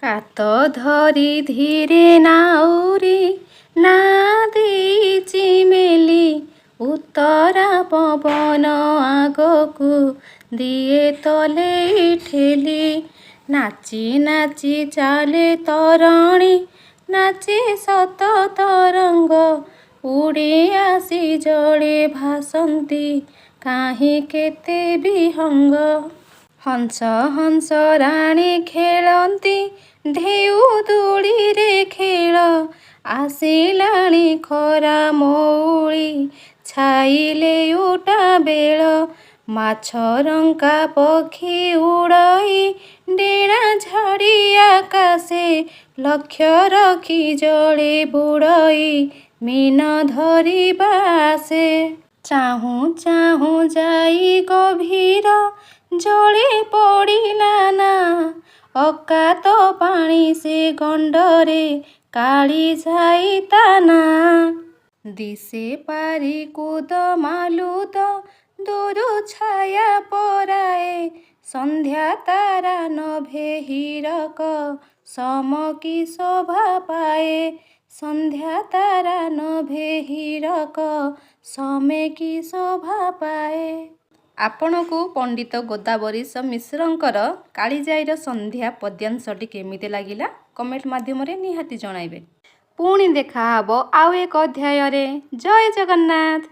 କାତ ଧରି ଧୀରେ ନାଉରି ନା ଦେଇଛି ମେଲି, ଉତ୍ତରା ପବନ ଆଗକୁ ଦିଏ ତଲେଇ ଠେଲି। ନାଚି ନାଚି ଚାଲେ ତରଣୀ, ନାଚେ ଶତ ତରଙ୍ଗ, ଉଡ଼ି ଆସି ଜଳେ ଭାସନ୍ତି କାହିଁ କେତେ ବିହଙ୍ଗ। ହଂସ ହଂସ ରାଣୀ ଖେଳନ୍ତି ଢେଉ ଦୋଳିରେ ଖେଳ, ଆସିଲାଣି ଖରା ମଉଳି ଛାଇଲେ ଉଟା ବେଳ। ମାଛ ରଙ୍କା ପକ୍ଷୀ ଉଡ଼ଇ ଡେଣା ଝାଡ଼ି ଆକାଶେ, ଲକ୍ଷ୍ୟ ରଖି ଜଳେ ବୁଡ଼ଇ ମୀନ ଧରିବା ଆସେ। ଚାହୁଁ ଚାହୁଁ ଯାଇ ଗଭୀର ଜଳେ ପଡ଼ିଲା ନା, ଅକାତ ପାଣି ସେ ଗଣ୍ଡରେ କାଳିଜାଈ ତା ନାଁ। ଦିଶେ ପାରିକୁଦ ମାଲୁଦ ଦୂରୁ ଛାୟା ପରାଏ, ସନ୍ଧ୍ୟା ତାରା ନଭେ ହୀରକ ସମ କି ଶୋଭା ପାଏ। ସନ୍ଧ୍ୟା ତାରା ନଭେ ହୀରକ ସମେ କି ଶୋଭା ପାଏ। ଆପଣଙ୍କୁ ପଣ୍ଡିତ ଗୋଦାବରୀଶ ମିଶ୍ରଙ୍କର କାଳିଜାଈର ସନ୍ଧ୍ୟା ପଦ୍ୟାଂଶଟି କେମିତି ଲାଗିଲା, କମେଣ୍ଟ ମାଧ୍ୟମରେ ନିହାତି ଜଣାଇବେ। ପୁଣି ଦେଖାହବ ଆଉ ଏକ ଅଧ୍ୟାୟରେ। ଜୟ ଜଗନ୍ନାଥ।